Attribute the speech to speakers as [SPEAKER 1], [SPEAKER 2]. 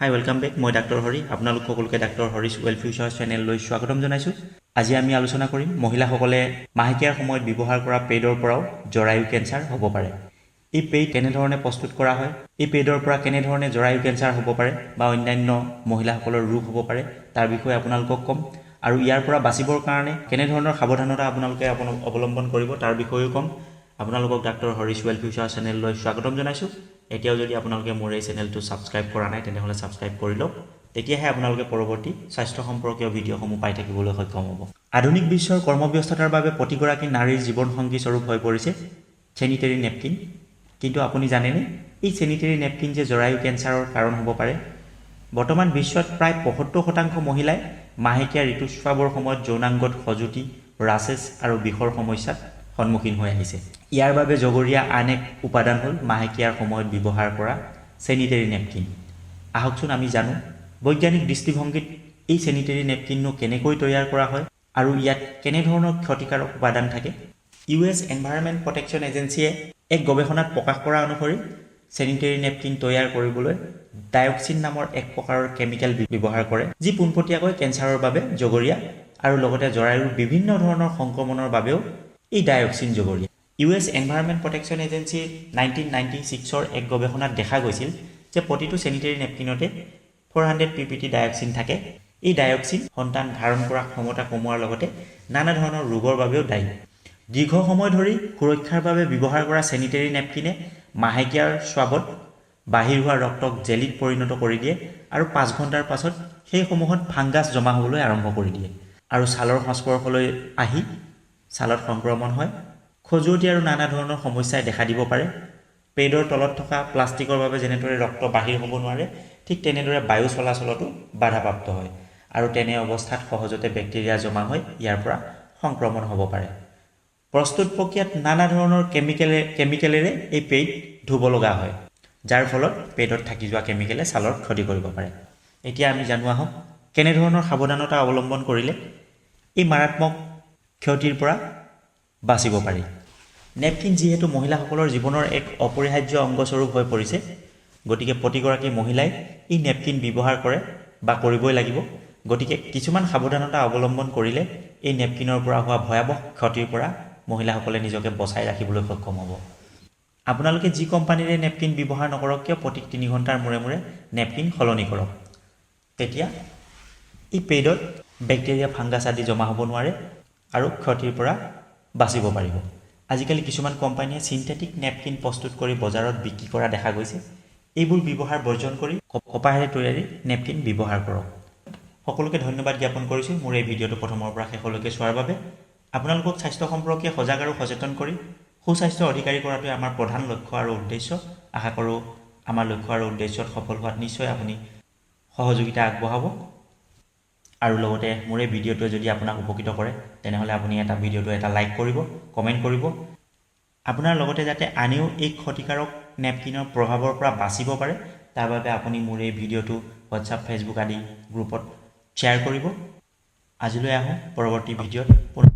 [SPEAKER 1] হাই, welcome back. মই doctor Hari, আপোনালোক সকলোকে ডাক্তৰ হৰিছ ৱেল ফিউচাৰ চেনেললৈ স্বাগতম জনাইছোঁ। আজি আমি আলোচনা কৰিম মহিলাসকলে মাহেকীয়াৰ সময়ত ব্যৱহাৰ কৰা পেডৰ পৰাও জৰায়ু কেঞ্চাৰ হ'ব পাৰে। এই পেড কেনেধৰণে প্ৰস্তুত কৰা হয়, এই পেডৰ পৰা কেনেধৰণে জৰায়ু কেঞ্চাৰ হ'ব পাৰে বা অন্যান্য মহিলাসকলৰ ৰোগ হ'ব পাৰে, তাৰ বিষয়ে আপোনালোকক ক'ম আৰু ইয়াৰ পৰা বাচিবৰ কাৰণে কেনেধৰণৰ সাৱধানতা আপোনালোকে অৱলম্বন কৰিব, তাৰ বিষয়েও ক'ম। আপোনালোকক ডাক্তৰ হৰিছ ৱেল ফিউচাৰ চেনেললৈ স্বাগতম জনাইছোঁ। এতিয়াও যদি আপোনালোকে মোৰ এই চেনেলটো ছাবস্ক্ৰাইব কৰা নাই, তেনেহ'লে ছাবস্ক্ৰাইব কৰি লওক। তেতিয়াহে আপোনালোকে পৰৱৰ্তী স্বাস্থ্য সম্পৰ্কীয় ভিডিঅ'সমূহ পাই থাকিবলৈ সক্ষম হ'ব। আধুনিক বিশ্বৰ কৰ্মব্যস্ততাৰ বাবে প্ৰতিগৰাকী নাৰীৰ জীৱনসংগী স্বৰূপ হৈ পৰিছে চেনিটেৰী নেপকিন। কিন্তু আপুনি জানেনে, এই চেনিটেৰী নেপকিন যে জৰায়ু কেঞ্চাৰৰ কাৰণ হ'ব পাৰে? বৰ্তমান বিশ্বত প্ৰায় 75% মহিলাই মাহেকীয়া ঋতুস্ৰাৱৰ সময়ত যৌনাংগত খজুতি, ৰাছেছ আৰু বিষৰ সমস্যাত সন্মুখীন হৈ আহিছে। ইয়াৰ বাবে জগৰীয়া আন এক উপাদান হ'ল মাহেকীয়াৰ সময়ত ব্যৱহাৰ কৰা চেনিটেৰী নেপকিন। আহকচোন আমি জানো, বৈজ্ঞানিক দৃষ্টিভংগীত এই চেনিটেৰী নেপকিননো কেনেকৈ তৈয়াৰ কৰা হয় আৰু ইয়াত কেনেধৰণৰ ক্ষতিকাৰক উপাদান থাকে। ইউ এছ এনভাইৰনমেণ্ট প্ৰটেকশ্যন এজেঞ্চিয়ে এক গৱেষণাত প্ৰকাশ কৰা অনুসৰি চেনিটেৰী নেপকিন তৈয়াৰ কৰিবলৈ ডায়ক্সিন নামৰ এক প্ৰকাৰৰ কেমিকেল ব্যৱহাৰ কৰে, যি পোনপটীয়াকৈ কেঞ্চাৰৰ বাবে জগৰীয়া আৰু লগতে জৰায়ুৰ বিভিন্ন ধৰণৰ সংক্ৰমণৰ বাবেও এই ডায়ক্সিন জগৰীয়া। ইউ এছ এনভাইৰনমেণ্ট প্ৰটেকশ্যন এজেঞ্চিৰ 1996ৰ এক গৱেষণাত দেখা গৈছিল যে প্ৰতিটো চেনিটেৰী নেপকিনতে 400 পিপিটি ডায়ক্সিন থাকে। এই ডায়ক্সিন সন্তান ধাৰণ কৰা ক্ষমতা কমোৱাৰ লগতে নানা ধৰণৰ ৰোগৰ বাবেও দায়ী। দীৰ্ঘ সময় ধৰি সুৰক্ষাৰ বাবে ব্যৱহাৰ কৰা চেনিটেৰী নেপকিনে মাহেকীয়াৰ স্ৰাৱত বাহিৰ হোৱা ৰক্তক জেলিত পৰিণত কৰি দিয়ে আৰু 5 ঘণ্টাৰ পাছত সেইসমূহত ফাংগাছ জমা হ'বলৈ আৰম্ভ কৰি দিয়ে আৰু ছালৰ সংস্পৰ্শলৈ আহি ছালত সংক্ৰমণ হয়। খজুৱতি আৰু নানা ধৰণৰ সমস্যাই দেখা দিব পাৰে। পেডৰ তলত থকা প্লাষ্টিকৰ বাবে যেনেদৰে ৰক্ত বাহিৰ হ'ব নোৱাৰে, ঠিক তেনেদৰে বায়ু চলাচলতো বাধাপ্ৰাপ্ত হয় আৰু তেনে অৱস্থাত সহজতে বেক্টেৰিয়া জমা হৈ ইয়াৰ পৰা সংক্ৰমণ হ'ব পাৰে। প্ৰস্তুত প্ৰক্ৰিয়াত নানা ধৰণৰ কেমিকেলেৰে এই পেড ধুব লগা হয়, যাৰ ফলত পেডত থাকি যোৱা কেমিকেলে ছালৰ ক্ষতি কৰিব পাৰে। এতিয়া আমি জানো আহক, কেনেধৰণৰ সাৱধানতা অৱলম্বন কৰিলে এই মাৰাত্মক ক্ষতিৰ পৰা বাচিব পাৰি। নেপকিন যিহেতু মহিলাসকলৰ জীৱনৰ এক অপৰিহাৰ্য অংগস্বৰূপ হৈ পৰিছে, গতিকে প্ৰতিগৰাকী মহিলাই এই নেপকিন ব্যৱহাৰ কৰে বা কৰিবই লাগিব। গতিকে কিছুমান সাৱধানতা অৱলম্বন কৰিলে এই নেপকিনৰ পৰা হোৱা ভয়াৱহ ক্ষতিৰ পৰা মহিলাসকলে নিজকে বচাই ৰাখিবলৈ সক্ষম হ'ব। আপোনালোকে যি কোম্পানীৰে নেপকিন ব্যৱহাৰ নকৰক কিয়, প্ৰতি 3 ঘণ্টাৰ মূৰে মূৰে নেপকিন সলনি কৰক। তেতিয়া এই পেডত বেক্টেৰিয়া, ফাংগাছ আদি জমা হ'ব নোৱাৰে আৰু ক্ষতিৰ পৰা বাচিব পাৰিব। আজিকালি কিছুমান কোম্পানীয়ে চিন্থেটিক নেপকিন প্ৰস্তুত কৰি বজাৰত বিক্ৰী কৰা দেখা গৈছে। এইবোৰ ব্যৱহাৰ বৰ্জন কৰি কপাহেৰে তৈয়াৰী নেপকিন ব্যৱহাৰ কৰক। সকলোকে ধন্যবাদ জ্ঞাপন কৰিছোঁ মোৰ এই ভিডিঅ'টো প্ৰথমৰ পৰা শেষলৈকে চোৱাৰ বাবে। আপোনালোকক স্বাস্থ্য সম্পৰ্কে সজাগ আৰু সচেতন কৰি সুস্বাস্থ্যৰ অধিকাৰী কৰাটোৱে আমাৰ প্ৰধান লক্ষ্য আৰু উদ্দেশ্য। আশা কৰোঁ, আমাৰ লক্ষ্য আৰু উদ্দেশ্যত সফল হোৱাত নিশ্চয় আপুনি সহযোগিতা আগবঢ়াব। আৰু লগতে মোৰ এই ভিডিঅ'টোৱে যদি আপোনাক উপকৃত কৰে, তেনেহ'লে আপুনি এটা ভিডিঅ'টো এটা লাইক কৰিব, কমেণ্ট কৰিব। আপোনাৰ লগতে যাতে আনেও এই ক্ষতিকাৰক নেপকিনৰ প্ৰভাৱৰ পৰা বাচিব পাৰে, তাৰ বাবে আপুনি মোৰ এই ভিডিঅ'টো হোৱাটছআপ, ফেচবুক আদি গ্ৰুপত শ্বেয়াৰ কৰিব। আজিলৈ আহোঁ, পৰৱৰ্তী ভিডিঅ'ত পুনৰ